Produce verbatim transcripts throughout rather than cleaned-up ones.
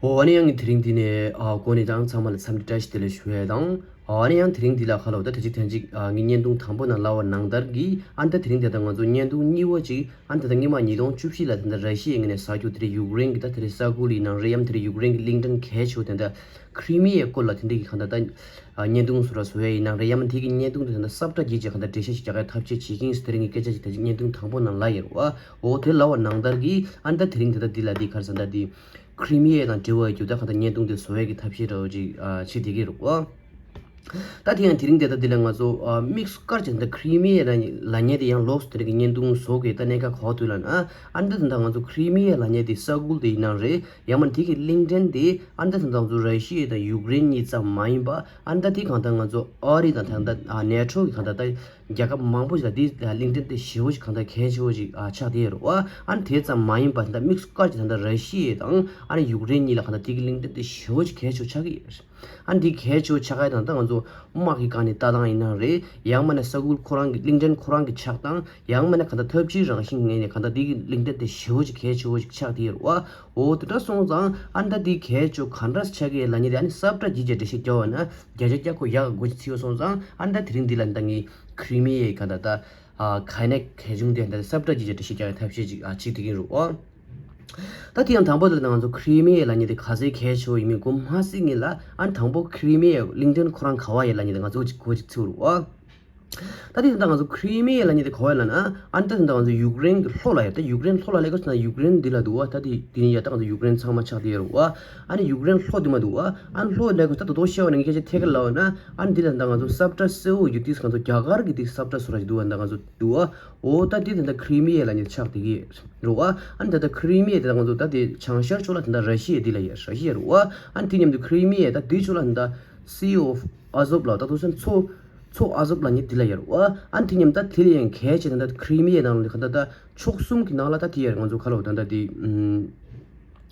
འོ་ཨ་ནི་ཡང་ངས་དེ་རིང་འདི་ནས་ཨ་གོ་ནས་དང་ཚང་མ་ལ་འཚམས་འདྲི་བཀྲ་ཤིས་བདེ་ལེགས་ཞུ་ཡས་དང་། ཨ་ནི་ཡང་དེ་རིང་འདི་ལ་ཁ་ལོ་ད་དེ་གཅིག་ཐེངས་གཅིག་ཨ་ངའི་བརྙན་ཐུང་དང་པོ་ནང་ལབ་པ་ནང་ལྟར་གྱི་ཨ་ནི་ད་དེ་རིང་དེ་ད་ང་ཚོ་བརྙན་ཐུང་གཉིས་པ་གཅིག་ཨ་ནི་ད་ད་སྔོན་མ་ཉིས་སྟོང་བཅུ་བཞི་ལ་དེ་འདྲ་ར་ཤི་ཡའི་ངོས་ནས་ཟ་རྒྱུ་དེ་རེད། ཡུཀ་རེན་གྱི་ད་དེ་རེད་ས་ཁུལ་ཡིན་ནའང་རེད། ཡང་དེ་རེད་ཡུཀ་རེན་གྱི་གླིང་ཕྲན་གལ་ཆེ་བོ་དེ་འདྲ་ཁྲི་མི་ཡའི་སྐོར་ལ་དེ་འདྲ་གི་གང་ལྟར་ད་ཨ་བརྙན་ཐུང་བཟོ་ར་བཟོ་ཡས་ཡིན་ནའང་རེད། ཡང་མིན་དེ་གི་བརྙན་ཐུང་དེ་ད་ད་སབ་ཊ་གྱིས་ཀྱི་གང་ལྟར་འགྲེལ་བཤད་ཞིག་རྒྱག་ཡའི་ཐབས་ཤེས་བྱེད་ཀྱི་ཡིན་ཟེར། དེ་རིང་གི་སྐད་ཆ་ཞིག་ད་ཅིག་བརྙན་ཐུང་དང་པོ་ནང་ལབ་ཡོད་རེད་བ། འོ་དེ་ལབ་པ་ནང་ལྟར་གྱི་ཨ་ནི་ད་དེ་རིང་དེ་ད་འདི་ལ་འདི་ག་རེ་ཟེར་ད་འདི། ཁྲི་མི་ཡ་དང་འབྲེལ་བ་ཡོད་རྒྱུ་ད་གང་ལྟར་བརྙན་ཐུང་དེ་བཟོ་ཡས་ཀྱི་ཐབས་ཤེས་འདྲ་བོ་ཅིག་ཨ་བྱེད་བསྡད་ཀྱི་རེད་བ། ད་དེ་ཡང་དེ་རིང་དེ་ད་འདི་ལ་ང་ཚོ་ཨ་དམིགས་སུ་བཀར་བྱས་ད་ཁྲི་མི་ཡ་ལབ་མཁན་དེ་ཡང་ལོགས་སུ་དེ་རིང་གི་བརྙན་ཐུང་བཟོ་དགོས་ད་གནད་འགག་ག་པར་འདུག་ལབ་ན། ཨ་ནི་ད་ད་ང་ཚོ་ཁྲི་མི་ཡ་ལབ་མཁན་དེ་ས་ཁུལ་དེ་ཡིན་ནའང་རེད། ཡང་མིན་དེ་གི་གླིང་ཕྲན་དེ་ཨ་ནི་ད་ད་ང་ཚོ་ར་ཤི་ཡ་དང་ཡུཀ་རེན་གཉིས་ཙམ་མ་ཡིན་པ་ཨ་ནི་ད་དེ་གང་ལྟར་ང་ཚོ་ཨ་རི་དང་ད་ད་ཨ་ནེ་ཊོ་གི་གང་ལྟར་ད་རྒྱལ་ཁབ་མང་པོ་ཞིག་ལ་དེ་གླིང་ཕྲན་དེ་ཞེ་པོ་ཞིག་གང་ལྟར་གལ་ཆེ་བོ་ཞིག་ཨ་ཆགས་བསྡད་ཡོད་རེད་བ། ཨ་ནི་དེ་ཙམ་མ་ཡིན་པ་ད་དམིགས་སུ་བཀར་གྱི་ད་ལྟ་ར་ཤི་ཡ་དང་ཨ་ནི་ཡུཀ་རེན་གཉིས་ལ་གང་ལྟར་དེ་གི་གླིང་ཕྲན་དེ་ཞེ་པོ་ཞིག་གལ་ཆེ་བོ་ཆགས་ཀྱི་ཡོད་རེད། ཨ་ནི་དེ་གལ་ཆེ་བོ་ཆགས་ཀྱི་ད་ལྟ་ང་ཚོ་དམག་གི་སྒང་ནས་ལྟ་སྟངས་ཡིན་ནའང་རེད། ཡང་མིན་ན་ས་ཁུལ་ཁོ་རང་གི་གླིང་ཕྲན་ཁོ་རང་གི་ཆགས་སྟངས། ཡང་མིན་ན་གང་ལྟར་འཐབ་ཇུས་རང་བཞིན་ངོས་ནས་གང་ལྟར་དེ་གི་གླིང་ཕྲན་དེ་ཞེ་པོ་ཞིག་གལ་ཆེ་བོ་ཞིག་ཆགས་བསྡད་ཡོད་རེད་བ། འོ་དེ་འདྲ་སོང་ཙང་ཨ་ནི་ད་དེ་གལ་ཆེ་བོ་ག་འདྲ་ཆགས་ཀྱི་ཡོད་ལབ་མཁན་དེ་ཨ་ནི་སབ་ཊ་གྱིས་ཀྱི་འགྲེལ་བཤད་རྒྱག་པ་ན་བརྒྱ་ཆ་བརྒྱ་ཁོ་ཡག་གི་སྒོ་ཅིག་ཕྱེ་ཡོད་སོང་ཙང་ཨ་ནི་ད་དེ་རིང་འདི་ལ་ད་ངས་ཁྲི་མི་ཡའི་གང་ལྟར་ད་ཨ་ག་ནས་གལ་ཆུང་དེ་ད་སབ་ཊ་གྱིས་ཀྱི་འགྲེལ་བཤད་རྒྱག་ཡའི་ཐབས་ཤེས་ཅིག་ཨ་བྱེད་བསྡད་ཀྱི་ཡོད་རེད་བ། ད་དེ་ཡང་དང་པོ་དེ་ལ་ང་ཚོ་ཁྲི་མི་ཡ་ལབ་མཁན་དེ་ག་ཚོད་གལ་ཆེ་བོ་ཡིན་མིན་གོ་མ་སྲིད་ངེས་ལ། ཨ་ནི་དང་པོ་ཁྲི་མི་ཡ་གླིང་ཕྲན་ཁོ་རང་ག་པར་ཡོད་ལབ་མཁན་དེ་ང་ཚོ་གཅིག་གོ་གཅིག་ཚུགས་རུ་བ། ད་དེ་ད་ང་ཚོ་ཁྲི་མི་ཡ་ལབ་མཁན་དེ་ག་པར་ཡོད་ལབ་ན། ཨ་ནི་ད་དེ་ད་ང་ཚོ་ཡུཀ་རེན་གྱི་ལྷོ་ལ་ཡོད། ད་ཡུཀ་རེན་ལྷོ་ལ་ལབ་དགོས་ཟེར་ན་ཡུཀ་རེན་འདི་ལ་འདུག་བ། ད་དེ་དེ་ནི་ཡ་ད་ང་ཚོ་ཡུཀ་རེན་ཚང་མ་ཆགས་བསྡད་ཡོད་རུ་བ། ཨ་ནི་ཡུཀ་རེན་ལྷོ་འདི་མ་འདུག་བ། ཨ་ནི་ལྷོ་ལབ་དགོས་ད་དོ་དོ་ཤེས་པ་ནི་ངས་སྐད་ཆ་ཐད་ཀར་ལབ་པ་ན། ཨ་ནི་འདི་ལ་ད་ང་ཚོ་སབ་ཊ་སེ་འོ་ཡུ་ཏིས་ང་ཚོ་རྒྱ་གར་གྱི་ཏིས་སབ་ཊ་བཟོ་ར་ཞིག་འདུག་བ། ད་ང་ཚོ་འདུག་བ། འོ་ད་འདི་དེ་འདྲ་ཁྲི་མི་ཡ་ལབ་མཁན་ཆགས་བསྡད་ཀྱི་རེད་བ། ཨ་ནི་ད་ལྟ་ཁྲི་མི་ཡ་དེ་ད་ང་ཚོ་ད་དེ་བྱང་ཤར་ཕྱོགས་ལ་དེ་འདྲ་ར་ཤི་ཡ་འདི་ལ་ཡ་ར་ཤི་ཡ་རེད་བ། ཨ་ནི་དེ་མཉམ་དུ་ཁྲི་མི་ཡ་ད་དེ་ཕྱོགས་ལ་ད་སི་ཨོ་ཨ་ཟོབ་ལ་ད་དུ་སེམས་མཚོ་མཚོ་ཨ་ཟོབ་ལབ་མཁན་འདི་ལ་ཡ་རེད་བ། ཨ་ནི་དེ་མཉམ་ད་དེ་ལ་ཡང་གལ་ཆེ་ད་ད་ཁྲི་མི་ཡ་ནང་ལ་ག་ད་ད་ཕྱོགས་གསུམ་གྱི་ནང་ལ་ད་དེ་ཡ་རེད། ང་ཚོ་ཁ་ལོ་ད་ད་དེ་ཨུམ།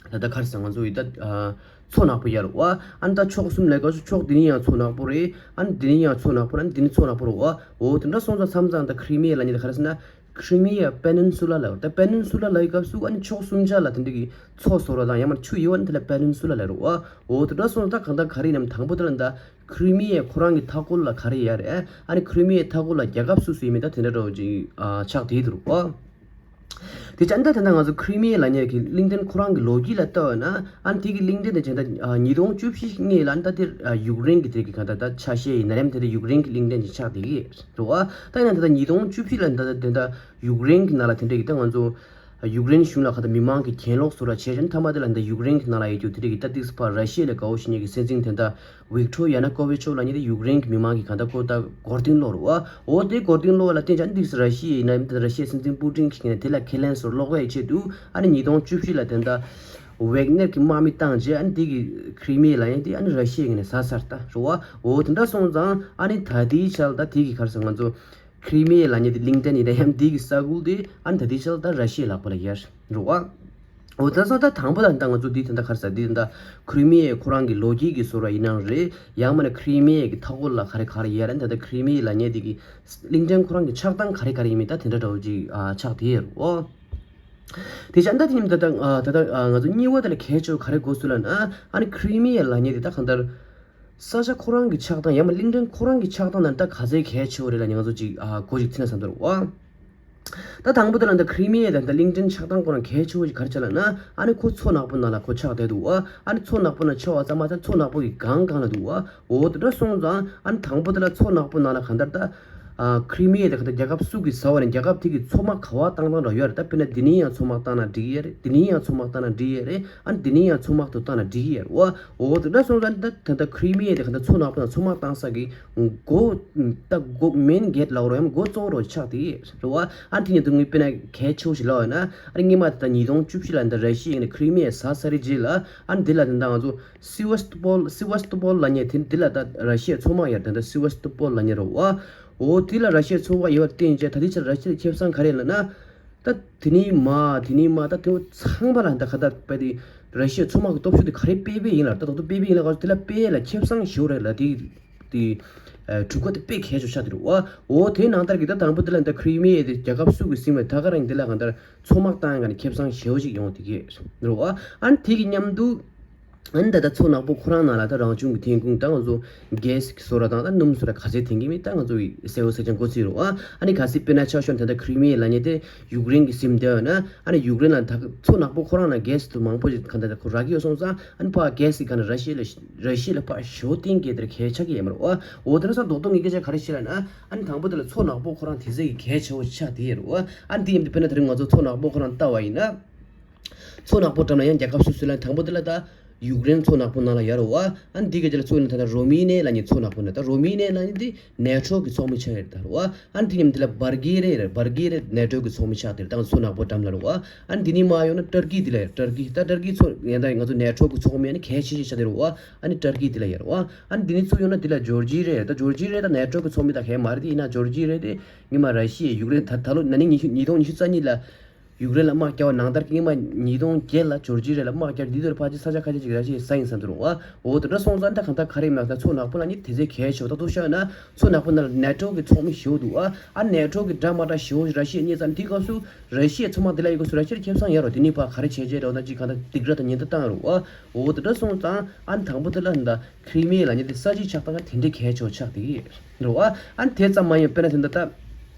ད་ལྟ་ག་རེ་ཟེར་ང་ཚོ་ཡི་ད་ཨ་མཚོ་ནག་པོ་ཡ་རེད་བ། ཨ་ནི་ད་ཕྱོགས་གསུམ་ལ་ག་ཚོད་ཕྱོགས་འདི་ནི་ཡང་མཚོ་ནག་པོ་རེད། ཨ་ནི་འདི་ནི་ཡང་མཚོ་ནག་པོ་རེད། ཨ་ནི་འདི་ནི་མཚོ་ནག་པོ་རེད་བ། འོ་དེ་འདྲ་སོང་ཙང་མཚམས་མཚམས་ད་ཁྲི་མི་ཡ་ལབ་མཁན་དེ་ག་རེ་ཟེར་ན། Crimea Peninsula ལབ། ད་པེ་ནིན་སུ་ལ་ལབ་ཡི་སྐབས་སུ་ཨ་ནི་ཕྱོགས་གསུམ་ཆ་ལ་དེ་འདྲ་གི་མཚོ་བཟོ་ར་དང་ཡང་མ་ཆུ་ཡོད་བ། ཨ་ནི་དེ་ལ་པེ་ནིན་སུ་ལ་ལབ་རེད་བ། འོ་དེ་འདྲ་སོང་ཙང་ད་གང་ལྟར་ག་རེ་ཡིན་ནམ། དང་པོ་དེ་ལ་ད་ཁྲི་མི་ཡ་ཁོ་རང་གི་མཐའ་འཁོར་ལ་ག་རེ་ཡོད་རེད། ཨ་ནི་ཁྲི་མི་ཡའི་མཐའ་འཁོར་ལ་རྒྱལ་ཁབ་སུ་སུ་ཡིན་མིན་ད་དེ་འདྲ་འདྲ་བོ་ཅིག་ཨ་ཆགས་བསྡད་ཡོད་རེད་བ། དེ་ཅང་ད་དེ་འདྲ་ང་ཚོ་ཁྲི་མི་ཡ་ལབ་མཁན་གྱི་གླིང་ཕྲན་ཁོ་རང་གི་ལོ་རྒྱུས་ལ་ལྟ་བ་ན། ཨ་ནི་དེ་གི་གླིང་ཕྲན་དེ་ཅང་ད་ཉིས་སྟོང་བཅུ་བཞི་སྔོན་ལ་ཨ་ནི་ད་དེ་ཡུཀ་རེན་གྱི་དེ་གི་གང་ལྟར་ད་ཆ་ཤས་ཡིན་ན་རེམ། དེ་དེ་ཡུཀ་རེན་གྱི་གླིང་ཕྲན་ཅིག་ཆགས་བསྡད་ཀྱི་རེད་བ། ད་ཡིན་ན་ད་ལྟ་ཉིས་སྟོང་བཅུ་བཞི་ལ་ད་ལྟ་དེ་འདྲ་ཡུཀ་རེན་གྱི་ནང་ལ་དེ་འདྲ་གི་ད་ང་ཚོ་ཡུཀ་རེན་གཞུང་ལ་གང་ལྟར་མི་མང་གི་གྱེན་ལོག་བཟོ་ར་བྱས་ཅིང་མཐའ་མ་དེ་ལ་ད་ཡུཀ་རེན་གྱི་ནང་ལ་ཡོད་རྒྱུ་དེ་འདྲ་གི་ད་ཏིག་སི་ཕར་ར་ཤི་ཡ་ལ་དགའ་བོ་བྱེད་མཁན་གྱི་སྲིད་འཛིན་དེ་འདྲ། ཝིག་ཊོར་ཡ་ནུ་ཀོ་ཝི་ཆ་ལབ་མཁན་དེ་ཡུཀ་རེན་གྱི་མི་མང་གིས་གང་ལྟར་ཁོ་ད་མགོ་རྟིང་སློག་རེད་བ། འོ་དེ་མགོ་རྟིང་སློག་པ་ལ་བརྟེན་བྱས་ཨ་ནི་འདི་ར་ཤི་ཡའི་ནང་མི་ར་ཤི་ཡའི་སྲིད་འཛིན་པུ་ཏིན་གྱིས་ནས་དེ་ལ་ཁས་ལེན་སོར་ལོག་པའི་ཆེད་དུ་ཨ་ནི་ཉིས་སྟོང་བཅུ་བཞི་ལ་དེ་འདྲ་ཝེག་ནེར་གྱི་དམག་མི་བཏང་རྗེས་ཨ་ནི་འདི་གི་ཁྲི་མི་ཡ་ལབ་མཁན་དེ་ཨ་ནི་ར་ཤི་ཡའི་ངོས་ནས་ཟ་ཚར་ད་རེད་བ། འོ་དེ་འདྲ་སོང་ཙང་ཨ་ནི་ད་ལྟའི་ཆར་ད་དེ་གི་ག་རེ་ཟེར་ང་ཚོ་ཁྲི་མི་ཡ་ལབ་མཁན་དེ་གླིང་ཕྲན་ཡིན་ད་ཡང་འདི་གི་ས་ཁུལ་དེ་ཨ་ནི་ད་ལྟའི་ཆར་ད་ར་ཤི་ཡའི་ལག་པ་ལ་ཡོད་རེད་བ། འོ་ད་སོ་ད་དང་པོ་ད་ད་ང་ཚོ་འདི་ད་ད་ག་རེ་ཟེར་འདི་ད་ཁྲི་མི་ཡའི་ཁོ་རང་གི་ལོ་རྒྱུས་ཀྱི་བཟོ་འདྲ་ཡིན་ནའང་རེད། ཡང་མིན་ན་ཁྲི་མི་ཡའི་གི་མཐའ་འཁོར་ལ་ག་རེ་ག་རེ་ཡོད་རེད། ད་ད་ཁྲི་མི་ཡ་ལབ་མཁན་འདི་གི་གླིང་ཕྲན་ཁོ་རང་གི་ཆགས་སྟངས་ག་རེ་ག་རེ་ཡིན་མིན་ད་དེ་འདྲ་འདྲ་བོ་ཅིག་ཨ་ཆགས་བསྡད་ཡོད་རེད། འོ་དེ་བྱས་ད་དེ་ཉིན་ད་ད་ཨ་ད་ད་ཨ་ང་ཚོ་གཉིས་པ་དེ་ལ་གལ་ཆེ་བ་ག་རེ་དགོས་སུ་ལབ་ན། ཨ་ནི་ཁྲི་མི་ཡ་ལབ་མཁན་འདི་ད་གང་ལྟར་ས་ཆ་ཁོ་རང་གི་ཆགས་སྟངས་ཡང་མིན་གླིང་ཕྲན་ཁོ་རང་གི་ཆགས་སྟངས་ནང་ད་ག་ཚད་གལ་ཆེ་བ་རེད་ལབ་ནས་ང་ཚོ་ཅིག་ཨ་གོ་ཅིག་ཚིག་ན་བསམ་འདུག་རེད་བ། ད་དང་པོ་དེ་ལ་འདི་ཁྲི་མི་ཡ་དང་འདི་གླིང་ཕྲན་ཆགས་སྟངས་ཁོ་རང་གལ་ཆེ་བོ་ཞིག་ག་རེ་བྱས་ལབ་ན། ཨ་ནི་ཁོ་མཚོ་ནག་པོ་ནང་ལ་ཁོ་ཆགས་བསྡད་འདུག་བ། ཨ་ནི་མཚོ་ནག་པོ་ནང་ཆགས་པ་ཙམ་མ་ཟད་མཚོ་ནག་པོ་གི་སྒང་སྒང་ལ་འདུག་བ། འོ་དེ་འདྲ་སོང་ཙང་ཨ་ནི་དང་པོ་དེ་ལ་མཚོ་ནག་པོ་ནང་ལ་གང་ལྟར་ད་ཨ་ཁྲི་མི་ཡ་དེ་གང་ལྟར་རྒྱལ་ཁབ་སུ་གིས་ཟ་བ་ནས་རྒྱལ་ཁབ་དེ་གི་མཚོ་དམག་ག་པར་བཏང་བཏང་འདྲ་ཡོད་རེད། ད་དཔེར་ན་འདི་ནས་ཡང་མཚོ་དམག་བཏང་ན་འགྲིག་གི་ཡོད་རེད། འདི་ནས་ཡང་མཚོ་དམག་བཏང་ན་འགྲིག་གི་ཡོད་རེད། ཨ་ནི་འདི་ནས་ཡང་མཚོ་དམག་ཏུ་བཏང་ན་འགྲིག་གི་ཡོད་རེད་བ། འོ་དེ་འདྲ་སོང་ཙང་ད་ད་ད་ཁྲི་མི་ཡ་དེ་གང་ལྟར་མཚོ་ནག་པོ་ནང་མཚོ་དམག་བཏང་ས་གི་འགོ་ད་འགོ་མེན་གེ་ཊི་ལབ་རོགས་ཡང་འགོ་གཙོ་བོ་རོགས་ཆགས་དེ་རེད་བ། ཨ་དེ་ནས་དུ་ངས་དཔེར་ན་གལ་ཆེ་བོ་ཞིག་ལབ་ཡོད་ན། ཨ་ནི་སྔོན་མ་ད་ལྟ་ཉིས་སྟོང་བཅུ་བཞི་ལ་འདི་ར་ཤི་ཡའི་ནས་ཁྲི་མི་ཡ་ཟ་ཚར་རྗེས་ལ་ཨ་ནི་འདི་ལ་ད་ལྟ་ང་ཚོ་སི་ཝ་སི་ཏོ་པོལ་སི་ཝ་སི་ཏོ་པོལ་ལབ་མཁན་དེ་འདི་ལ་ད་ར་ཤི་ཡའི་མཚོ་དམག་ཡར་ད་ལྟ་སི་ཝ་སི་ཏོ་པོལ་ལབ་མཁན་རེད་བ། འོ་དེ་ལ་ར་ཤི་ཡའི་མཚོ་དམག་ཡོད་པར་བརྟེན་བྱས་ད་ལྟའི་ཆར་ར་ཤི་ཡའི་ཁེ་བཟང་ག་རེ་ལབ་ན། ད་དེ་ནས་མ་དེ་ནས་མ་ད་དེ་བོ་ཚང་མ་ལ་ད་ག་ད་པ་དེ་ར་ཤི་ཡའི་མཚོ་དམག་གི་སྟོབས་ཤུགས་དེ་ག་རེ་དཔེ་དཔེ་ཡིན་ལ། ད་ད་དུང་དཔེ་དཔེ་ཡིན་ལ་ག་དེ་ལ་དཔེ་ལ་ཁེ་བཟང་ཞེ་པོ་རེད་ལ། དེ་དེ་ཨ་གྲུ་ཁ་དེ་དཔེ་གལ་ཆེ་ཆགས་དེ་རེད་བ། འོ་དེ་ནང་ལྟར་གྱི་ད་དང་པོ་དེ་ལ་ད་ཁྲི་མི་ཡ་དེ་རྒྱལ་ཁབ་སུ་གིས་ཟིན་པའི་ད་ག་རང་དེ་ལ་གང་ལྟར་མཚོ་དམག་བཏང་ཡ་ག་ནས་ཁེ་བཟང་ཞེ་པོ་ཞིག་ཡོང་དེ་གས་རེད་བ། ཨ་ནི་དེ་གི་མཉམ་དུ། ཨ་ནི་ད་ལྟ་མཚོ་ནག་པོ་ཁོ་རང་ནང་ལ་ད་རང་བྱུང་གི་ཐོན་ཁུངས་ད་ང་ཚོ་གྷེ་སི་གི་བཟོ་འདྲ་དང་ད་སྣུམ་བཟོ་འདྲ་ག་ཚད་ཐོན་གྱི་མེད་ད་ང་ཚོ་གི་གསལ་པོ་གསལ་རྐྱང་གོ་ཚོད་རེད་བ། ཨ་ནི་གལ་སྲིད་དཔེར་ན་ཆ་བཞག་ན་ད་ལྟ་ཁི་རི་མི་ཡའི་ལབ་མཁན་དེ་ཡུཀ་རེན་གྱི་ཟིན་བསྡད་ཡོད་ན། ཨ་ནི་ཡུཀ་རེན་ལ་ད་མཚོ་ནག་པོ་ཁོ་རང་ལ་གྷེ་སི་དུ་མང་པོ་ཞིག་གང་ལྟར་ཁོ་རག་གི་ཡོད་སོང་ཙང་། ཨ་ནི་ཕར་གྷེ་སི་གི་ག་ནས་ར་ཤི་ཡ་ལ་ར་ཤི་ཡ་ལ་ཕར་ཞོ་བཏང་གི་དེར་གལ་ཆགས་ཀྱི་ཡོད་མ་རེད་བ། འོ་དེ་འདྲ་སོང་རྡོག་རྡོག་ངའི་སྐད་ཆ་ག་རེ་བཤད་ལབ་ན། ཨ་ནི་དང་པོ་དེ་ལ་མཚོ་ནག་པོ་ཁོ་རང་དེ་ཚད་ཀྱི་གལ་ཆེ་བོ་ཆགས་དེ་ཡོད་རེད་བ། ཨ་ནི་དེ་ཡིན་དུས་དཔེར་ན་དེ་རིང་ང་ཚོ་མཚོ་ནག་པོ་ཁོ་རང་ལྟ་བ་ཡིན་ན། མཚོ་ནག་པོ་འགྲམ་ལ་ཡང་རྒྱལ་ཁབ་སུ་སུ་ལ་དང་པོ་དེ་ལ་ད་ཡུཀ་རེན་མཚོ་ནག་པོ་ནང་ལ་ཡོད་རེད་བ། ཨ་ནི་འདི་ག་ཅི་ལ་ཚུགས་ནས་ད་ལྟ་རོ་མེ་ནི་ཡ་ལབ་མཁན་མཚོ་ནག་པོ་ནི་ད་རོ་མེ་ནི་ཡ་ལབ་མཁན་འདི་ནེ་ཊོ་གི་ཚོགས་མི་ཆགས་ཡོད་རེད་ད་རེད་བ། ཨ་ནི་དེ་མཉམ་དེ་ལ་བལ་གྷེ་རི་ཡ་རེད། བལ་གྷེ་རི་ཡ་ནེ་ཊོ་གི་ཚོགས་མི་ཆགས་དེ་རེད་ད་མཚོ་ནག་པོ་འགྲམ་ལ་རེད་བ། ཨ་ནི་འདི་ནི་མར་ཡོང་ན་ཏུར་ཀི་འདི་ལ་ཡོད། ཏུར་ཀི་ད་ཏུར་ཀི་ཚོ་ཡང་ད་ང་ཚོ་ནེ་ཊོ་གི་ཚོགས་མི་ཨ་ནི་གལ་ཆེ་ཤོས་ཆགས་དེ་རེད་བ། ཨ་ནི་ཏུར་ཀི་འདི་ལ་ཡོད་རེད་བ། ཨ་ནི་འདི་ནི་ཚུར་ཡོང་ན་འདི་ལ་ཇོར་ཇི་རེད། ད་ཇོར་ཇི་རེད་ད་ནེ་ཊོ་གི་ཚོགས་མི་ད་གལ་མ་རེད་དེ། ཡིན་ན་ཇོར་ཇི་རེད་དེ་སྔོན་མ་ར་ཤི་ཡས་ཡུཀ་རེན་ད་ད་ལོ་ན་ནིང་ཉི་ཤུ་ཉིས་སྟོང་ཉི་ཤུ་རྩ་གཉིས་ལ། ཡུཀ་རེན་ལ་དམག་རྒྱག་པ་ནང་ལྟར་གྱི་སྔོན་མ་ཉིས་སྟོང་བརྒྱད་ལ་ཇོར་ཇི་རེ་ལ་དམག་རྒྱག་འདི་དུས་ཕལ་ཆེར་ས་ཆ་ཁ་ཤས་ཅིག་ར་ཤི་ཡས་ཟ་ཡིན་བསམ་འདུག་རུང་བ། འོ་དེ་འདྲ་སོང་ཙང་ད་གང་ལྟར་ག་རེ་ཡིན་ན་ད་མཚོ་ནག་པོ་ལ་ནི་དེ་ཚོའི་གལ་ཆེ་བ་ད་དུ་ཤོད་ན་མཚོ་ནག་པོ་ནང་ལ་ནེ་ཊོ་གི་ཚོགས་མི་ཞེ་པོ་འདུག་ཨ། ཨ་ནེ་ཊོ་གི་འདྲ་མ་འདྲ་ཞེ་པོ་ར་ཤི་ཡས་རྙེད་ཙང་དེའི་སྐབས་སུ་ར་ཤི་ཡས་མཚོ་དམག་དེ་ལ་ཡོད་སྐབས་སུ་ར་ཤི་ཡས་ཁེ་བཟང་ཡོད་རུང་དེ་ནི་ཕར་ག་རེ་བྱས་བྱས་རེད་འོ་ན་ཅིག་གང་ལྟར་སྡིགས་ར་དང་ཉེན་བརྡ་བཏང་རུང་བ། འོ་དེ་འདྲ་སོང་ཙང་ཨ་ནི་དང་པོ་དེ་ལ་ད་ཁི་རི་མི་ཡ་ལབ་མཁན་དེ་ས་ཆའི་ཆགས་སྟངས་དེ་འདྲའི་གལ་ཆེ་བ་ཆགས་དེ་རེད་བ། ཨ་ནི་དེ་ཙམ་མ་ཡིན་པ་དཔེར་ན་དེ་འདྲ་ད།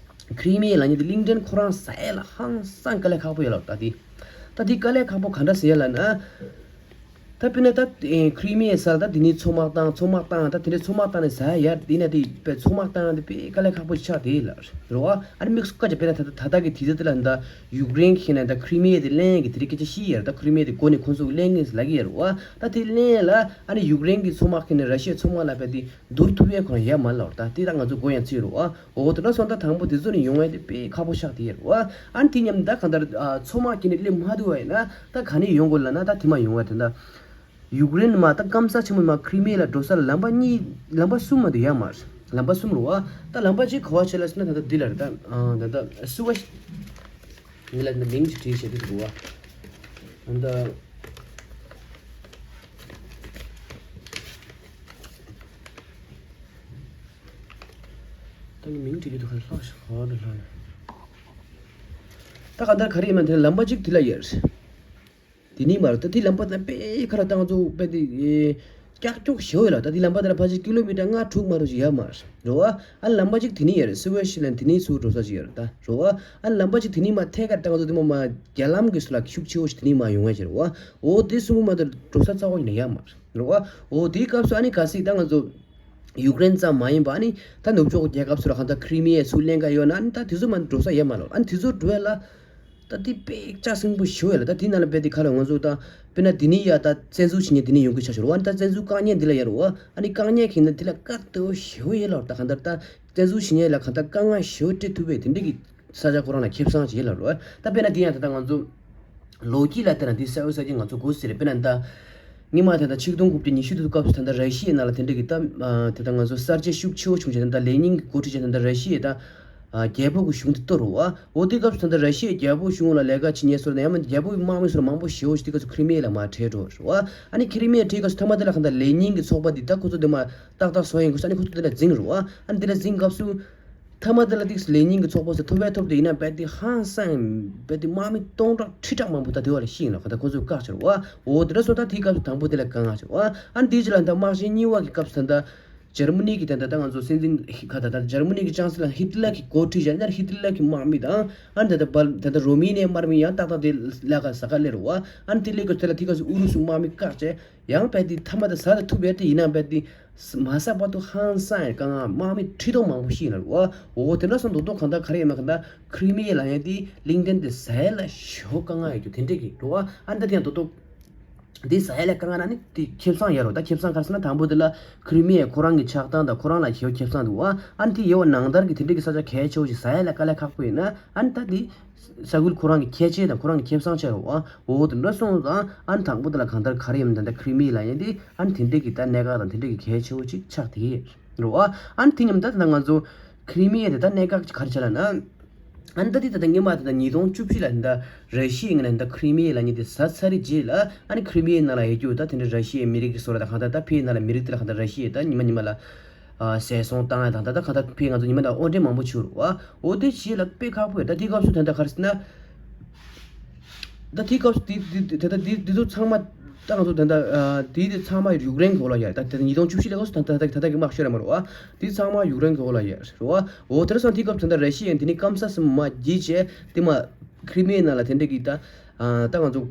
ཁི་རི་མི་ཡ་ལབ་མཁན་དེ་གླིང་ཕྲན་ཁོ་རང་ཟ་ཡ་ལ་ཧང་སང་དཀའ་ལས་ཁག་པོ་ཡོད་ལབ་ད་དེ། ད་དེ་དཀའ་ལས་ཁག་པོ་ག་འདྲ་ཟེར་ཡ་ལབ་ན། ད་དཔེར་ན་ད་ཁི་རི་མི་ཡ་ཟ་ལ་ད་དེ་ནས་མཚོ་དམག་བཏང་མཚོ་དམག་བཏང་ད་དེ་འདྲའི་མཚོ་དམག་བཏང་ནས་ཟ་ཡ་ཡར་དེ་ན་དེ་དཔེ་མཚོ་དམག་བཏང་དེ་དཔེ་དཀའ་ལས་ཁག་པོ་ཆགས་དེ་ལ་རེད་བ། ཨ་ནི་དམིགས་སུ་བཀར་ཀྱང་དཔེར་ན་ད་ད་ད་ལྟ་གི་དུས་ཚོད་དེ་ལ་ད་ཡུཀ་རེན་གྱིས་ན་ད་ཁི་རི་མི་ཡ་དེ་ལེན་གི་དེ་རིགས་སྐད་ཆ་བཤད་ཡ་རེད། ད་ཁི་རི་མི་ཡ་དེ་འགོ་ནས་ཁོང་ཚོ་ལེན་གི་ལབ་ཀྱི་ཡ་རེད་བ། ད་དེ་ལེན་ཡ་ལ་ཨ་ནི་ཡུཀ་རེན་གྱི་མཚོ་དམག་གིས་ནས་ར་ཤི་ཡའི་མཚོ་དམག་ལ་དཔེ་དེ། བསྡུར་ཐུབ་ཡས་ཁོ་རང་ཡོད་མ་རེད་ལབ་རེད་ད། དེ་ད་ང་ཚོ་མགོ་ཡང་ཚོད་རེད་བ། འོ་དེ་འདྲ་སོང་ད་དང་པོ་དེ་ཚོ་ནས་ཡོང་ཡས་དེ་དཔེ་ཁག་པོ་ཆགས་དེ་ཡོད་རེད་བ། ཨ་ནི་དེ་མཉམ་ད་གང་ལྟར་ཨ་མཚོ་དམག་གི་ནི་སླེབས་མ་ཐུབ་པ་ཡིན་ན་ད་ག་ནས་ཡོང་དགོས་ལབ་ན་ད་དེ་མ་ཡོང་བ་དེ་འདྲ། ཡུཀ་རེན་མ་ད་སྐམ་ས་ཆེན་མོ་མ་ཁི་རི་མི་ཡ་ལ་འགྲོ་ས་ལ་ལམ་པ་གཉིས་ལམ་པ་གསུམ་མ་གཏོགས་ཡོད་མ་རེད། ལམ་པ་གསུམ་རེད་བ། ད་ལམ་པ་གཅིག་ག་པར་བྱས་ལབ་ཟེར་ན་ད་ལྟ་འདི་ལ་རེད་ད། ཨ་ད་ལྟ་སུ་བ་ཞིག་འདི་ལ་ད་མིང་ཅིག་བྲིས་བྱས་འདི་འདུག་བ། ད་ལྟ། ད་ནི་མིང་བྲིས་ཀྱི་འདུག་ག་ལྷག་ཤག་ག་ལ་ལྷག་ཡོད། ད་ག་འདར་ག་རེ་ཡིན་མ་དེ་ལ་ལམ་པ་གཅིག་དེ་ལ་ཡོད་རེད། དེ་ནི་མ་རེད་ད་དེ་ལམ་པ་ད་དཔེ་ཁ་ལ་བཏང་ཚོ་དཔེ་དེ་ཀྱག་ཀྱོག་ཞེ་པོ་ཡོད་ལ་ད་དེ་ལམ་པ་དེ་ལ་ཕལ་ཆེར་ཀི་ལོ་མི་ཊར་ལྔ་དྲུག་མ་གཏོགས་ཅིག་ཡོད་མ་རེད་རོ་བ། ཨ་ལམ་པ་གཅིག་དེ་ནི་ཡོད་རེད། སུ་ཝེ་ཤི་ལན་དེ་ནི་ཚུར་འགྲོ་ས་ཅིག་ཡོད་རེད་ད་རོ་བ། ཨ་ལམ་པ་གཅིག་དེ་ནི་མ་ཐད་ཀར་བཏང་ཚོ་དེ་མ་མ་རྒྱ་ལམ་གྱི་སུ་ལ་ཤུགས་ཆེ་བོ་ཞིག་དེ་ནི་མ་ཡོང་བ་ཅིག་རོ་བ། འོ་དེ་གསུམ་པོ་མ་གཏོགས་འགྲོ་ས་རྩ་བ་ཉིད་ནས་ཡོད་མ་རེད་རོ་བ། འོ་དེའི་སྐབས་སུ་ཨ་ནི་གལ་སྲིད་ད་ང་ཚོ། ཡུཀ་རེན་ཙམ་མ་ཡིན་པ་ཨ་ནི་ད་ནུབ་ཕྱོགས་རྒྱལ་ཁབ་ཚོ་ལ་གང་ལྟར་ཁི་རི་མི་ཡ་ཚུར་ལེན་ག་ཡོད་ན་ཨ་ནི་ད་དེ་ཚོ་མ་འགྲོ་ས་ཡོད་མ་རེད། ཨ་ནི་དེ་ཚོ་འགྲོ་ཡ་ལ་ད་དེ་དཔེ་ལྕགས་སྲིན་པོ་ཞེ་པོ་ཡོད་ལ་ད་དེ་ནང་ལ་དཔེ་དེ་ཁ་ལ་ང་ཚོ་ད་དཔེར་ན་དེ་ནི་ཡ་ད་བཙན་འཛུལ་བྱེད་མཁན་དེ་ནི་ཡོང་གི་ཆ་ཤོར་བ། ཨ་ནི་ད་བཙན་འཛུལ་བཀག་མཁན་འདི་ལ་ཡོད་རེད་བ། ཨ་ནི་བཀག་མཁན་གྱིས་ན་དེ་ལ་དཀའ་སྡུག་ཞེ་པོ་ཡོད་ལ་ད་གང་ལྟར་ད་བཙན་འཛུལ་བྱེད་མཁན་ལ་གང་ལྟར་དཀའ་ངལ་ཞེ་པོ་སྤྲད་ཐུབ་པའི་དེ་འདྲ་གི་ས་ཆ་ཁོ་རང་ལ་ཁེ་བཟང་ཅིག་ཡོད་ལ་རོ། ད་དཔེར་ན་དེ་ཡང་ད་ལྟ་ང་ཚོ། ལོ་རྒྱུས་ལ་བལྟས་ན་འདི་གསལ་པོ་གསལ་རྐྱང་ང་ཚོ་གོ་སྲིད་རེད། དཔེར་ན་ད། སྔོན་མ་དེ་ད་ཆིག་སྟོང་དགུ་བརྒྱ་ཉི་ཤུ་དེ་ཚོ་སྐབས་སུ་ད་ལྟ་ར་ཤི་ཡའི་ནང་ལ་དེ་འདྲ་གི་ད་དེ་ད་ང་ཚོ་གསར་བརྗེ་ཤུགས་ཆེ་བོ་བྱུང་བྱས་ད་ལྟ་ལེ་ནིན་གྱི་འགོ་ཁྲིད་བྱས་ད་ལྟ་ར་ཤི་ཡའི་ད་རྒྱལ་པོ་གི་གཞུང་དེ་གཏོར་རོ་བ། འོ་དེ་སྐབས་སུ་ད་ལྟ་ར་ཤི་ཡའི་རྒྱལ་པོ་གཞུང་ལ་ལས་ཀ་བྱེད་མཁན་ཚོ་ལ་ཡང་མ་རྒྱལ་པོའི་དམག་མི་ཚོ་ལ་མང་པོ་ཞེ་བོ་ཞིག་དེ་སྐབས་སུ་ཁི་རི་མི་ཡ་ལ་མར་ཁྲིད་འགྲོ་རོ་བ། ཨ་ནི་ཁི་རི་མི་ཡ་ཁྲིད་སྐབས་སུ་ཐ་མ་དེ་ལ་གང་ལྟར་ལེ་ནིན་གྱི་ཚོགས་པ་འདི་ད་ཁོ་ཚོ་དེ་མ་ཏག་ཏག་བཟོ་ཡིན་དགོས་ས་ཨ་ནི་ཁོ་ཚོ་དེ་ལ་འཛིང་རོ་བ། ཨ་ནི་དེ་ལ་འཛིང་སྐབས་སུ། ཐ་མ་དེ་ལ་ཏིག་ལེ་ཉིན་གྱི་ཚོགས་པ་ཟེར་ཐོབ་པའི་ཐོབ་དེ་ཡིན་ན་རྦད་དེ་ཧང་སང་རྦད་དེ་དམག་མི་སྟོང་ཕྲག་ཁྲི་ཕྲག་མང་པོ་ད་དེ་བ་ལ་ཤི་ཡིན་ལ་ཁ་ད་ཁོ་ཚོས་བཀག་ཆེར་བ། འོ་དེ་འདྲ་སོང་ད་དེའི་སྐབས་སུ་དང་པོ་དེ་ལ་དཀའ་ངལ་ཆེ་བ། ཨ་ནི་དེའི་རྗེས་ལ་ད་དམག་ཆེན་གཉིས་པ་གི་སྐབས་སུ་ད་ད་འཇར་མ་ནི་གི་ད་ད་ད་ང་ཚོ་སྲིད་འཛིན་ཁ་ད་ད་འཇར་མ་ནི་གི་ཅང་སི་ལར་ཧི་ཏི་ལར་གི་འགོ་ཁྲིད་བཞག་ན་ཧི་ཏི་ལར་གི་དམག་མི་དང་ཨ་ནི་ད་ད་བལ་ད་ད་རོ་མེ་ནི་ཡའི་དམག་མི་ཡང་ཏག་ཏག་དེ་ལ་ཁ་ཟ་ཁ་སླེབས་རུ་བ། ཨ་ནི་དེ་སླེབས་སྐབས་དེ་ལ་དེ་སྐབས་སུ་ཨུ་རུ་སུ་དམག་མི་བཀག་བྱས། ཡང་རྦད་དེ་ཐ་མ་དེ་ཟ་ད་ཐུབ་པའི་དེ་ཡིན་ན་རྦད་དེ་མ་ཟ་བར་དུ་ཧང་སང་ཡང་དཀའ་ངལ་དམག་མི་ཁྲི་སྟོང་མང་པོ་ཤི་ཡིན་ལ་རུ་བ། འོ་དེ་འདྲ་སོང་མདོག་མདོག་གང་ལྟར་ག་རེ་ཡིན་ན་གང་ལྟར་ཁི་རི་མི་ཡ་ལབ་ཡ་དེ་གླིང་ཕྲན་དེ་ཟ་ཡ་ལ་ཞེ་པོ་དཀའ་ངལ་ཡོད་རྒྱུ་དེ་འདྲས་ཀྱི་རུ་བ། ཨ་ནི་ད་དེ་ཡང་མདོག་མདོག་དེ་ཟ་ཡ་ལ་དཀའ་ངལ་ན་ནི་དེ་ཁེ་བཟང་ཡོད་རུ། ད་ཁེ་བཟང་ག་རེ་ཟེར་ན་དང་པོ་དེ་ལ་ཁི་རི་མི་ཡ་ཁོ་རང་གི་ཆགས་སྟངས་དང་ཁོ་རང་ལ་ཞེ་པོ་ཁེ་བཟང་འདུག་བ། ཨ་ནི་དེ་ཡོད་པ་ནང་ལྟར་གྱི་དེ་འདྲས་ཀྱི་ས་ཆ་གལ་ཆེ་བོ་ཞིག་ཟ་ཡ་ལ་དཀའ་ལས་ཁག་པོ་ཡིན་ན་ཨ་ནི་ད་དེ། ས་ཁུལ་ཁོ་རང་གི་ཁྱད་ཆོས་དང་ཁོ་རང་གི་ཁེ་བཟང་ཆགས་རེད་བ། འོ་དེ་འདྲ་སོང་ཙང་ཨ་ནི་དང་པོ་དེ་ལ་གང་ལྟར་ག་རེ་ཡིན་ད་ལྟ་ཁི་རི་མི་ཡ་ལབ་མཁན་དེ་ཨ་ནི་དེ་འདྲས་ཀྱི་ད་གནད་འགག་དང་དེ་འདྲས་ཀྱི་གལ་ཆེ་བོ་ཅིག་ཆགས་དེ་རེད་བ། ཨ་ནི་དེ་མཉམ་ད་ད་ང་ཚོ་ཁི་རི་མི་ཡ་དེ་ད་གནད་འགག་ཅིག་ག་རེ་ཆགས་ལབ་ན། ཨ་ནི་ད་དེ་ད་ལྟ་སྔོན་མ་དེ་ད་ཉིས་སྟོང་བཅུ་བཞི་ལ་ད་ར་ཤི་ཡའི་ངོས་ནས་ད་ཁི་རི་མི་ཡ་ལབ་མཁན་དེ་ཟ་ཚར་རེད་རྗེས་ལ་ཨ་ནི་ཁི་རི་མི་ཡའི་ནང་ལ་ཡོད་རྒྱུ་ད་དེ་འདྲ་ར་ཤི་ཡའི་མི་རིགས་ཀྱི་བཟོ་འདྲ་ད་གང་ལྟར་ད་ཕའི་ནང་ལ་མི་རིགས་དེ་ལ་གང་ལྟར་ར་ཤི་ཡའི་ད་ཉི་མ་ཉི་མ་ལ། ཨ་ཟས་སོང་བཏང་ཡ་དང་ད་ལྟ་ཁ་ད་ཕའི་ང་ཚོ་ཉི་མ་ད་དབོར་འདྲེན་མང་པོ་བྱུང་རུ་བ། འོ་དེ་བྱས་ལ་དཔེ་ཁག་པོ་ཡོད། ད་དེའི་སྐབས་སུ་ད་ལྟ་ག་རེ་ཟེར་ན། ད་དེའི་སྐབས་སུ་དེ་དེ་དེ་ད་དེ་དེ་ཚོ་ཚང་མ་ ད་ང་ཚོ་ད་ལྟ་ཨ་དེ་དེ་ཚང་མ་ཡུཀ་རེན་གྱི་འོག་ལ་ཡོད་རེད། ད་ད་ཉིས་སྟོང་བཅུ་བཞི་ལ་སྐབས་སུ་ད་ད་ད་ད་ལྟ་གི་དམག་ཤོར་ཡོད་མ་རེད་བ། དེ་ཚང་མ་ཡུཀ་རེན་གྱི་འོག་ལ་ཡོད་རེད་བ། འོ་དེ་རེད་སོང་དེ་སྐབས་ད་ལྟ་ར་ཤི་ཡས་དེ་ནི་སྐམ་ས་སུ་མ་བརྗེད་བྱས་དེ་མ་ཁི་རི་མི་ཡའི་ནང་ལ་དེ་འདྲ་གི་ད་ཨ་ད་ང་ཚོ་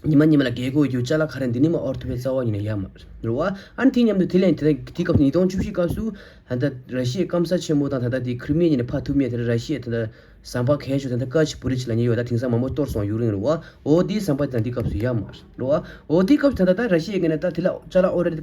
ཉི་མ་ཉི་མ་ལ་རྒྱལ་སྒོ་རྒྱུག་ཅ་ལག་ག་རེ་འདི་ནི་མ་ཨོར་ཐུབ་པའི་རྩ་བ་ཉིད་ནས་ཡོད་མ་རེད་བ། ཨ་ནི་དེ་མཉམ་དུ་དེ་ལས་དེ་དེ་སྐབས་ཉིས་སྟོང་བཅུ་བཞི་སྐབས་སུ་ད་ལྟ་ར་ཤི་ཡའི་སྐམ་ས་ཆེན་མོ་དང་ད་ལྟ་དེ་ཁི་རི་མི་ཡ་ཉིད་ནས་ཕར་ཐུབ་མེད་དེ་ར་ཤི་ཡའི་ད་ལྟ་ཟམ་པ་གལ་ཆེ་ད་ལྟ་ཀ་ཆི་བུ་རི་ཆི་ལ་ཉེ་ཡོད། ད་དེང་སང་མང་པོ་གཏོར་སོང་ཡུཀ་རེན་རེད་བ། འོ་དེའི་ཟམ་པ་དང་དེ་སྐབས་སུ་ཡོད་མ་རེད་བ། འོ་དེའི་སྐབས་ད་ལྟ་ད་ར་ཤི་ཡ་གི་ནས་ད་དེ་ལ་ཅ་ལག་ཨོ་རེད་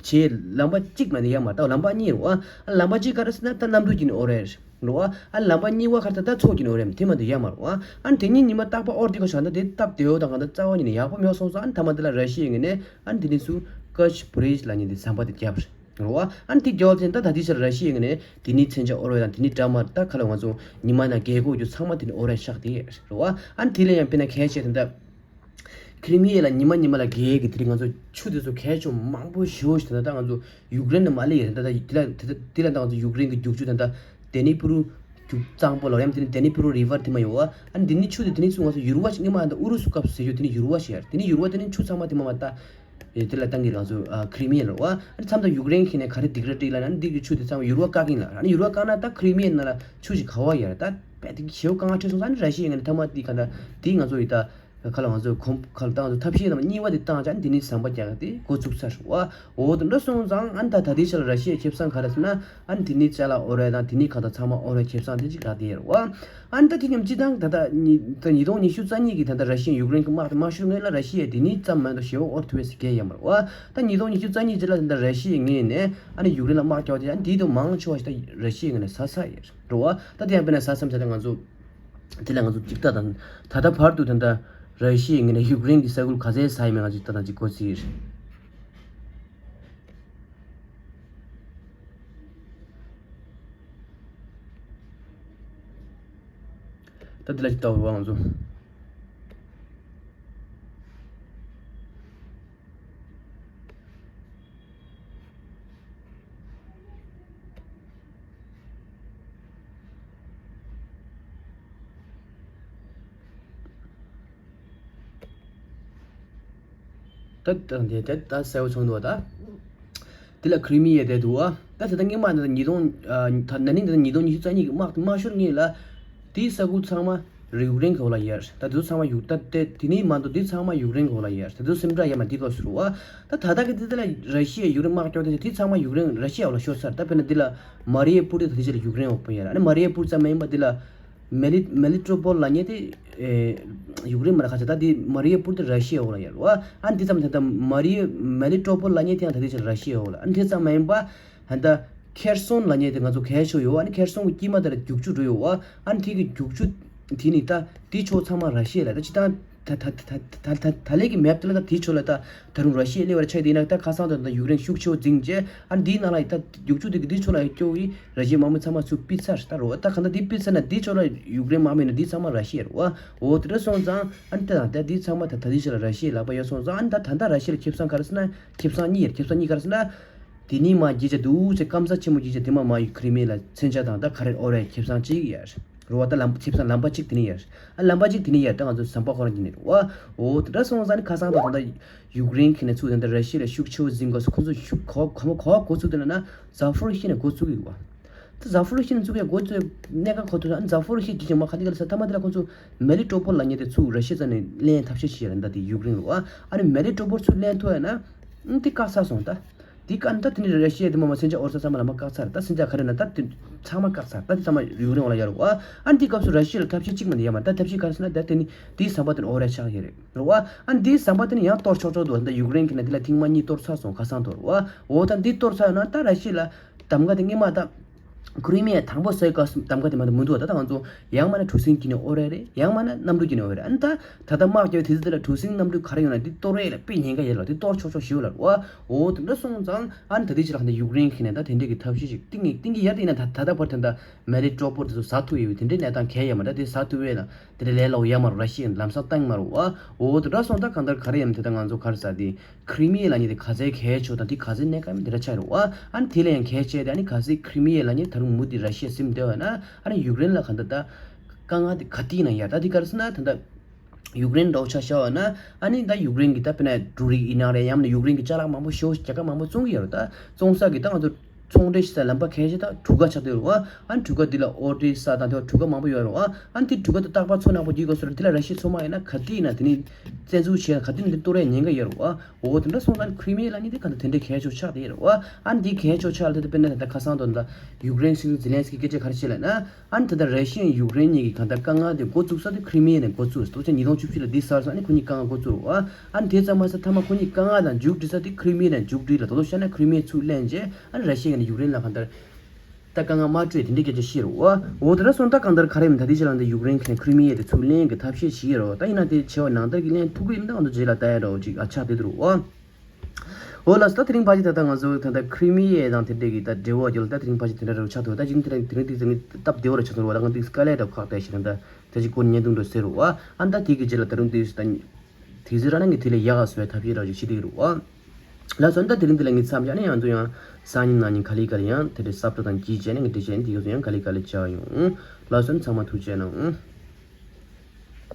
བྱས་ལམ་པ་གཅིག་མ་ནས་ཡོད་མ་རེད། ད་ལམ་པ་གཉིས་རེད་བ། ཨ་ལམ་པ་གཅིག་ག་རེ་ཟེར་ན་ད་གནམ་གྲུ་གྱི་ནས་ཨོ་རེད་རེད་བ། ཨ་ལམ་པ་གཉིས་པ་ག་རེ་ད་ད་མཚོ་གྱི་ནས་ཨོ་རེད་དེ་མ་དེ་ཡོད་མ་རེད་བ། ཨ་དེ་གཉིས་ཉི་མ་རྟག་པ་ཨོར་དེ་ག་ཤ་ད་དེ་སྟབས་བདེ་བོ་དང་ག་ད་རྩ་བ་ཉིད་ནས་ཡག་པོ་མེད་སོང་ཙང་ཨ་མཐའ་མ་དེ་ལ་ར་ཤི་ཡ་གི་ནས་ཨ་དེ་ནས་སུ་ཀ་ཆི་བུ་རི་ཆི་ལ་ཉེ་དེ་ཟམ་པ་དེ་བརྒྱབ་རེད། རེད་བ། ཨ་ནི་དེ་རྒྱལ་བ་ཅན་ད་ད་ལྟའི་ཆར་ར་ཤི་ཡ་ངོས་ནས་དེ་ནི་མཚོན་ཆ་ཨོ་རོད་དང་དེ་ནི་འདྲ་མ་ད་ག་ལ་ང་ཚོ་ཉི་མ་ནང་རྒྱལ་སྒོ་རྒྱུག་ཚང་མ་དེ་ནི་ཨོ་རོད་ཆགས་དེ་རེད་བ། ཨ་ནི་དེ་ལས་ཡང་དཔེར་ན་གལ་ཆེ་དེ་འདྲ་ཁི་རི་མི་ཡ་ལ་ཉི་མ་ཉི་མ་ལ་རྒྱལ་གི་དེ་རིང་ང་ཚོ་ཆུ་དེ་ཚོ་གལ་ཆེ་མང་པོ་ཞེ་པོ་ཞིག་དེ་འདྲ་ད་ང་ཚོ་ཡུཀ་རེན་ནས་མ་སླེབས་ཡོད་དེ་འདྲ་ད་དེ་ལ་དེ་ལ་ད་ང་ཚོ་ཡུཀ་རེན་གི་རྒྱུག་ཆུ་དེ་འདྲ་ཌེ་ནི་པུ་རུ་རྒྱུག་གཙང་པོ་ལ་ཡང་དེ་ནི་ཌེ་ནི་པུ་རུ་རི་ཝར་དེ་མ་ཡོད་བ། ཨ་ནི་དེ་ནི་ཆུ་དེ་དེ་ནི་ཚུ་ང་ཚོ་ཡུར་བ་ཞིག་སྔོན་མ་ད་ཨུ་རུ་སུ་སྐབས་སུ་ཟེར་རྒྱུ་དེ་ནི་ཡུར་བ་ཞིག་ཡ་དེ་ནི་ཡུར་བ་དེ་ནི་ཆུ་ཚང་མ་དེ་མ་མ་ད། ཨེ་དེ་ལ་བཏང་གི་ང་ཚོ་ཨ་ཁི་རི་མི་ཡ་རེད་བ། ཨ་མཚམས་དང་ཡུཀ་རེན་གྱི་ནས་ག་རེ་སྡིགས་ར་སྒྲིག་ལ་ན་འདི་གི་ཆུ་དེ་ཚང་ཡུར་བ་བཀག་གིན་ལ་ཨ་ནི་ཡུར་བ་བཀག་ན་ད་ཁི་རི་མི་ཡའི་ནང་ལ་ཆུ་ཞིག་ག་བ་ཡ་རེད་ད་བས་དེ་གི་ཞེ་པོ་དཀའ་ངལ་འཕྲད་སོང་ཙང་ཨ་ནི་ར་ཤི་ཡ་ངོས་ནས་མཐའ་མ་དེ་ག་ད་དེ་ང་ཚོ་ཡི་ད་ག་ལ་ང་ཚོ་གོམ་ག་ལ་ད་ང་ཚོ་ཐབས་ཤེས་དང་གཉིས་པ་དེ་བཏང་ཙང་ཨ་ནི་དེ་ནི་ཟམ་པ་རྒྱག་ག་དེ་འགོ་ཚུགས་ཚར་བ། འོ་དེ་འདྲ་སོང་ཙང་ཨ་ནི་ད་ད་ལྟའི་ཆ་ལ་ར་ཤི་ཡའི་ཁེ་བཟང་ག་རེ་ཟེར་ན། ཨ་ནི་དེ་ནི་ཅ་ལག་ཨོ་རོད་དང་དེ་ནི་གང་དང་ཚང་མ་ཨོ་རོད་ཁེ་བཟང་དེ་ཅིག་རག་དེ་ཡོད་རེད་བ། ཨ་ནི་ད་དེ་མཉམ་སྤྱི་བཏང་ད་ལྟ་ཉི་ད་ཉིས་སྟོང་ཉི་ཤུ་རྩ་གཉིས་ཀྱི་ད་ལྟ་ར་ཤི་ཡ་ཡུཀ་རེན་གྱི་དམག་དེ་མ་ཤོར་སྔོན་ལ་ར་ཤི་ཡས་དེ་ནི་ཙམ་མ་གཏོགས་ཞེ་པོ་ཨོར་ཐུབ་པའི་སྐད་ཡོད་མ་རེད་བ། ད་ཉིས་སྟོང་ཉི་ཤུ་རྩ་གཉིས་རྗེས་ལ་ད་ལྟ་ར་ཤི་ཡའི་ངོས་ནས་ཨ་ནི་ཡུཀ་རེན་ལ་དམག་རྒྱག་དེ་ཨ་ནི་དེའི་དུ་མང་ཆེ་བ་ཞིག་ད་ར་ཤི་ཡའི་ངོས་ནས་ཟ་ས་ཡོད་རེད་བ། ད་དེ་ཡང་དཔེར་ན་ཟ་མཚམས་བྱས་ད་ང་ཚོ་དེ་ལ་ང་ཚོ་ཅིག་ལྟ་དང་ད་ལྟ་བར་དུ་ད་ལྟ་ར་ཤི་ཡའི་ངོས་ནས་ཡུཀ་རེན་གྱི་ས་ཁུལ་ག་ཚད་ཟ་ཡི་མེད་ང་ཚོ་ལྟ་དང་ཅིག་གོ་ཚིག་རེད། ད་འདི་ལ་ཅིག་ལྟ་བ་རུ་བ་ང་ཚོ། ད་ད་འདི་དེ་ད་གསལ་པོ་བྱུང་འདུག་ད། འདི་ལ་ཁི་རི་མི་ཡ་དེ་འདུག་ཨ། ད་དེ་ད་སྔོན་མ་ད་ཉིས་སྟོང་ཨ་ད་ན་ནིང་ད་ཉིས་སྟོང་ཉི་ཤུ་རྩ་གཉིས་ཀྱི་དམག་དམག་ཤོར་སྔོན་ལ། དེའི་ས་ཁུལ་ཚང་མ་ཡུཀ་རེན་གྱི་འོག་ལ་ཡོད་རེད། ད་དེ་ཚོ་ཚང་མ་ཡུཀ་ད་དེ་དེ་ནས་མ་གཏོགས་དེ་ཚང་མ་ཡུཀ་རེན་གྱི་འོག་ལ་ཡོད་རེད། ད་དེ་ཚོ་སེམས་ཁྲལ་ཡ་མ་དེ་སྐབས་སུ་རུ་ཨ། ད་ད་ལྟ་གི་དེ་དེ་ལ་ར་ཤི་ཡ་ཡུཀ་རེན་དམག་སྐྱོར་དེ་དེ་ཚང་མ་ཡུཀ་རེན་ར་ཤི་ཡ་འོག་ལ་ཤོར་ཚར། ད་དཔེར་ན་དེ་ལ་མ་རི་ཡ་པུར་དེ་ད་དེ་ཅི་ལ་ཡུཀ་རེན་འོག་པོ་ཡོད་རེད། ཨ་ནི་མ་རི་ཡ་པུར་ཙམ་མ་ཡིན་པ་དེ་ལ། མེ་ལི་མེ་ལི་ཏྲོ་པོལ་ལབ་མཁན་དེ་ཨེ་ཡུཀ་རེན་མ་རེད། ཁ་ཆེ་ད་དེ་མ་རི་ཡ་པུར་དེ་ར་ཤི་ཡའི་འོག་ལ་ཡོད་རེད་བ། ཨ་ནི་དེ་ཙམ་ད་ལྟ་མ་རི་ཡ་མེ་ལི་ཏྲོ་པོལ་ལབ་མཁན་དེ་ཡང་ད་ལྟའི་ཆར་ར་ཤི་ཡའི་འོག་ལ། ཨ་ནི་དེ་ཙམ་མ་ཡིན་པ་ད་ལྟ་ཁེར་སོན་ལབ་མཁན་དེ་ང་ཚོ་གལ་ཆེ་ཡོད་བ། ཨ་ནི་ཁེར་སོན་གྱི་དཀྱིལ་མ་དེ་ལ་རྒྱུག་ཆུ་འགྲོ་ཡོད་བ། ཨ་ནི་དེ་གི་རྒྱུག་ཆུ་དེ་ནི་ད་དེ་ཕྱོགས་ཚང་མ་ར་ཤི་ཡ་ལ་ད་སྤྱི་བཏང་ད་ད་ད་ད་ད་ད་ལས་ཀྱི་མེབ་དེ་ལ་ད་དེ་ཕྱོགས་ལ་ད། ད་རུང་ར་ཤི་ཡ་སླེབས་པར་ཆགས་དེ་ཡིན་ན་ད་ཁ་སང་ད་ད་ཡུཀ་རེན་ཤུགས་ཆེ་བོ་འཛིང་རྗེས་ཨ་ནི་འདིའི་ནང་ལ་ཡི་ད་རྒྱུག་ཆུ་དེ་གི་འདི་ཕྱོགས་ལ་སྐྱོ་བའི་ར་ཤི་ཡའི་དམག་མི་ཚང་མ་ཚུར་ཕུད་ཚར་ད་རུང་ད་ག་འདྲ་འདི་ཕུད་ཚར་ན་འདི་ཕྱོགས་ལ་ཡུཀ་རེན་དམག་མི་ཡིན་ན་འདི་ཚང་མ་ར་ཤི་ཡ་རེད་བ། འོ་དེ་འདྲ་སོང་ཙང་ཨ་ནི་ད་ད་འདི་ཚང་མ་ད་ད་འདི་ཕྱོགས་ལ་ར་ཤི་ཡའི་ལག་པ་ཡོད་སོང་ཙང་ཨ་ནི་ད་ད་ལྟ་ར་ཤི་ཡ་ལ་ཁེ་བཟང་ག་རེ་ཟེར་ན་ཁེ་བཟང་གཉིས་ཡོད་རེད། ཁེ་བཟང་གཉིས་ག་རེ་ཟེར་ན། དེ་ནི་མ་གྱིས་ཆ་འདུག་ཅེས་སྐམ་ས་ཆེན་མོ་གྱིས་ཆ་དེ་མ་མ་ཡུ་ཁི་རི་མི་ལ་མཚོན་ཆ་དང་ད་ག་རེ་ཨོ་རེད་ཁེ་བཟང་གཅིག་ཡོད་རེད་བ། ད་ལམ་ཁེ་བཟང་ལམ་པ་གཅིག་དེ་ནི་ཡོད་རེད། ཨ་ལམ་པ་གཅིག་དེ་ནི་ཡོད་རེད། ད་ང་ཚོ་ཟམ་པ་ཁོ་རང་གྱི་ནི་རེད་བ། འོ་དེ་འདྲ་སོང་ཙང་ནི་ཁ་སང་ད་ད་ཡུཀ་རེན་གྱི་ནས་ཚུར་ད་ད་ར་ཤི་ཡ་ལ་ཤུགས་ཆེ་བོ་འཛིན་དགོས་སོ། ཁོ་ཚོ་ཤུགས་གོ་གོ་མ་གོ་ཚུགས་དེ་ལ་ན་ཛ་ཧྥོ་རི་ཤི་ནས་གོ་ཚུགས་ཡོད་བ། ད་ཛ་ཧྥོ་རི་ཤི་ནས་ཚུགས་ཡ་གོ་ཚུགས་གནད་འགག་གོ་ཐུབ་ན་ཛ་ཧྥོ་རི་ཤི་གྱི་ཅང་མ་ཁ་ཏི་ག་ལ་ས་ཐ་མ་དེ་ལ་ཁོ་ཚོ་མེ་ལི་ཏྲོ་པོལ་ལབ་མཁན་དེ་ཚུར་ར་ཤི་ཡ་རྩ་ནས་ལེན་ཐབས་ཤེས་བྱས་ཡ་རེད། ད་དེ་ཡུཀ་རེན་རེད་བ། ཨ་ནི་མེ་ལི་ཏྲོ་པོལ་ཚུར་ལེན་ཐུབ་ཡ་ན་ཨང་དེ་བཀག་ཚར་སོང་ད། དེ་བཀག་ན་ད་དེ་ནི་ར་ཤི་ཡ་དེ་མ་མ་མཚོན་ཆ་ཨོ་ར་ས་ཚང་མ་ལམ་པ་བཀག་ཚར། ད་མཚོན་ཆ་ག་རེ་ན་ད་དེ་ཚང་མ་བཀག་ཚར། ད་དེ་ཚང་མ་ཡུཀ་རེན་འོག་ལ་ཡོད་རེད་བ། ཨ་ནི་དེ་སྐབས་སུ་ར་ཤི་ཡ་ལ་ཐབས་ཤེས་གཅིག་མ་ནི་ཡོད་མ་རེད། ད་ཐབས་ཤེས་ག་རེ་ཟེར་ན་ད་དེ་ནི་དེའི་ཟམ་པ་དེ་ནི་ཨོ་ར་ཆགས་ཡོད་རེད་རེད་བ། ཨ་ནི་དེའི་ཟམ་པ་དེ་ནི་ཡང་གཏོར་ཆོག་ཆོག་འདུག་ད་ཡུཀ་རེན་གྱི་ནི་དེ་ལ་ཐེངས་མ་གཉིས་གཏོར་ཚར་སོང་ཁ་སང་དུ་རེད་བ། འོ་ད་འདི་གཏོར་ཚར་ཡོད་ན་ད་ར་ཤི་ཡ་ལ་གདམ་ག་དེ་སྔོན་མ་ད་ཁི་རི་མི་ཡ་དང་པོ་ཟེར་སྐབས་སུ་གདམ་ག་དེ་མ་གཏོགས་མི་འདུག་ད་ལྟ་ང་ཚོ་ཡང་མིན་ན་གྲུ་གཟིངས་ཀྱི་ནི་ཨོ་རེད་རེད། ཡང་མིན་ན་གནམ་གྲུ་གྱི་ནི་ཨོ་རེད། ཨ་ནི་ད་ད་ལྟ་དམག་རྒྱག་དུས་ཚོད་དེ་ལ་གྲུ་གཟིངས་གནམ་གྲུ་ག་རེ་ཡོང་ན་འདི་གཏོར་ཡས་ལ་དཔེ་ཉེན་ཁ་ཡོད་ལ་འདི་གཏོར་ཆོག་ཆོག་ཞེས་ལ་རེད་བ། འོ་དེ་འདྲ་སོང་ཙང་ཨ་ནི་ད་ལྟའི་ཆ་ལ་ཧ་ནི་ཡུཀ་རེན་གྱི་ནས་ད་དེ་འདྲས་ཀྱི་ཐབས་ཤེས་ཤིག་གཏིང་ངེ་གཏིང་གི་ཡར་གཏིང་ན་ད་ད་ལྟ་བར་དེ་འདྲ་མེ་ལི་ཏྲོ་པོལ་དེ་ཚོ་ཟ་ཐུབ་ཡོད་པའི་དེ་འདྲའི་གནས་སྟངས་གལ་ཡོད་མ་རེད། དེ་ཟ་ཐུབ་ཡས་ལ་དེ་འདྲ་ལས་སླ་བོ་ཡོད་མ་རེད། ར་ཤི་ཡ་ལམ་སང་བཏང་མ་རེད་བ། འོ་དེ་འདྲ་སོང་ད་གང་ལྟར་ག་རེ་ཡིན་དེ་ད་ང་ཚོ་ག་རེ་ཟ་དེ། ཁི་རི་མི་ཡ་ལབ་མཁན་དེ་ག་ཚད་གལ་ཆེ་དང་དེ་ག་ཚད་གནད་འགག་ཡིན་དེ་འདྲ་ཆགས་རེད་བ། ཨ་ནི་དེ་ལས་ཡང་གལ་ཆེ་དེ་ཨ་ནི་ག་ཚད་ཁི་རི་མི་ཡ་ལབ་མཁན་ད་རུང་མུ་མཐུད་ར་ཤི་ཡ་ཟིན་བསྡད་པ་ན་ཨ་ནི་ཡུཀ་རེན་ལ་ག་འདྲ་ད་དཀའ་ངལ་དེ་ག་དེ་ཡིན་ན་ཡ་ད་དེ་ག་རེ་ཟེར་ན་ད་ད་ ཡུཀ་རེན་འདྲ་བོ་ཆ་བཞག་པ་ན། ཨ་ནི་ད་ཡུཀ་རེན་གྱི་ད་དཔེར་ན་འབྲུ་རིགས་ཡིན་ན་རེད། ཡང་ན་ཡུཀ་རེན་གྱི་ཅ་ལག་མང་པོ་ཞེ་པོ་ཅིག་རྒྱལ་ཁབ་མང་པོ་བཙོང་གི་ཡོད་རེད། ད་བཙོང་ས་གི་ད་ང་ཚོ་ཚོང་འབྲེལ་བྱེད་ས་ལམ་པ་གལ་ཆེ་ད་གྲུ་ཁ་ཆགས་བསྡད་ཡོད་རེད་བ། ཨ་ནི་གྲུ་ཁ་འདི་ལ་ཨོ་ཌི་ས་དང་དེ་བ་གྲུ་ཁ་མང་པོ་ཡོད་རེད་བ། ཨ་ནི་དེ་གྲུ་ཁ་དེ་རྟག་པར་མཚོ་ནག་པོ་བརྒྱུད་དགོས་ས་རེད། དེ་ལ་ར་ཤི་ཡའི་མཚོ་དམག་ཡིན་ན་ག་དུས་ཡིན་ན་དེ་ནི་བཙན་འཛུལ་བྱས་ན་ག་དུས་ཡིན་ན་དེ་གཏོར་ཡ་ཉེན་ཁ་ཡོད་རེད་བ། འོ་དེ་འདྲ་སོང་ཙང་ཁི་རི་མི་ཡ་ལབ་མཁན་དེ་གང་ལྟར་དེ་འདྲའི་གལ་ཆེ་ཆགས་བསྡད་ཡོད་རེད་བ། ཨ་ནི་དེ་གལ་ཆེ་ཆགས་ལ་དེ་དཔེར་ན་ད་ལྟ་ཁ་སང་དུ་ད་ཡུཀ་རེན་སྲིད་འཛིན་ཛེ་ལན་སི་ཀི་སྐད་ཆ་ག་རེ་བཤད་ལབ་ན། ཨ་ནི་ད་ལྟ་ར་ཤི་ཡ་ཡུཀ་རེན་གཉིས་ཀྱི་གང་ལྟར་དཀའ་ངལ་དེ་འགོ་བཙུགས་ས་དེ་ཁི་རི་མི་ཡ་ནས་འགོ་བཙུགས། ལྟོ་ཆ་ཉིས་སྟོང་བཅུ་བཞི་ལ་འདི་ཚར་སོང་། ཨ་ནི་ཁོ་གཉིས་དཀའ་ངལ་འགོ་བཙུགས་རེད་བ། ཨ་ནི་དེ་ཙམ་མ་ཟད་མཐའ་མ་ཁོ་གཉིས་དཀའ་ངལ་དང་མཇུག་སྒྲིལ་ས་དེ་ཁི་རི་མི་ཡ་ནས་མཇུག་སྒྲིལ་ལ། ད་ལྟོ་བཤད་ན་ཁི་རི་མི་ཡ་ཚུར་ལེན་རྗེས་ཨ་ནི་ར་ཤི་ཡ་གི་ནས་ཡུཀ་རེན་ལ་གང་ལྟར་ད་དཀའ་ངལ་མ་སྤྲོད་དེ་འདྲའི་སྐད་ཆ་བཤད་རེད་བ། འོ་དེ་འདྲ་སོང་ད་གང་ལྟར་ག་རེ་མིན་ད་དེ་ཆ་ལ་འདི་ཡུཀ་རེན་གྱི་ཁི་རི་མི་ཡ་དེ་ཚུར་ལེན་གི་ཐབས་ཤེས་བྱེད་ཀྱི་རེད་བ། ད་ཡིན་ན་དེ་བྱས་པ་ནང་ལྟར་གྱི་ལེན་ཐུབ་ཀྱི་ཡིན་ན་ད་ང་ཚོ་རྗེས་ལ་ལྟ་ཡ་འདྲ་བོ་ཅིག་ཨ་ཆགས་བསྡད་འདུག་རེད་བ། འོ་ལགས་སོ། ད་དེ་རིང་ཕལ་ཆེར་ད་ལྟ་ང་ཚོ་ད་ལྟ་ཁི་རི་མི་ཡ་དང་དེ་འདྲས་ཀྱི་ད་འབྲེལ་བ་རྒྱུད་ལ་ད་དེ་རིང་ཕལ་ཆེར་དེ་འདྲ་རེ་ཆགས་ཐུབ། ད་ཅིག་དེ་རིང་དེ་རིང་དེ་ཚོ་ནི་སྟབས་བདེ་བ་རེ་ཆགས་ཐུབ་རེད་བ། ད་ང་དེ་སྐད་ལས་འདྲ་ཁག་བལྟས་ཤིག་ད་དེ་ཅིག་སྐོར་ནས་བརྙན་ཐུང་འདྲ་ཟེར་རོ་བ། ཨ་ད་དེ་གི་རྗེས་ལ་ད་རུང་དེ་ད་དེ་ཚོ་ར་ན་ངས་དེ་ལས་ཡག་ག་བཟོ་བའི་ཐབས་ཤེས་འདྲ་ཅིག་བྱེད་བསྡད་ཀྱི་རེད་བ། ལགས་སོ། ད་དེ་རིང་འདི་ལ་ངས་མཚམས་བཞག་ནས་ཡང་དུ་ཡང་སང་ཉིན་གནངས་ཉིན་ག་ལེ་ག་ལེ་ཡང་དེ་འདྲས་གསར་བསྒྲགས་དང་བརྗེས་བྱས་ནས་ངས་འདྲི་བྱས་ནས་དེ་ག་ཚོ་ཡང་ག་ལེ་ག་ལེ་བྱ་ཡོང་། ལགས་སོ། ཚང་མ་ཐུགས་རྗེ་གནང་།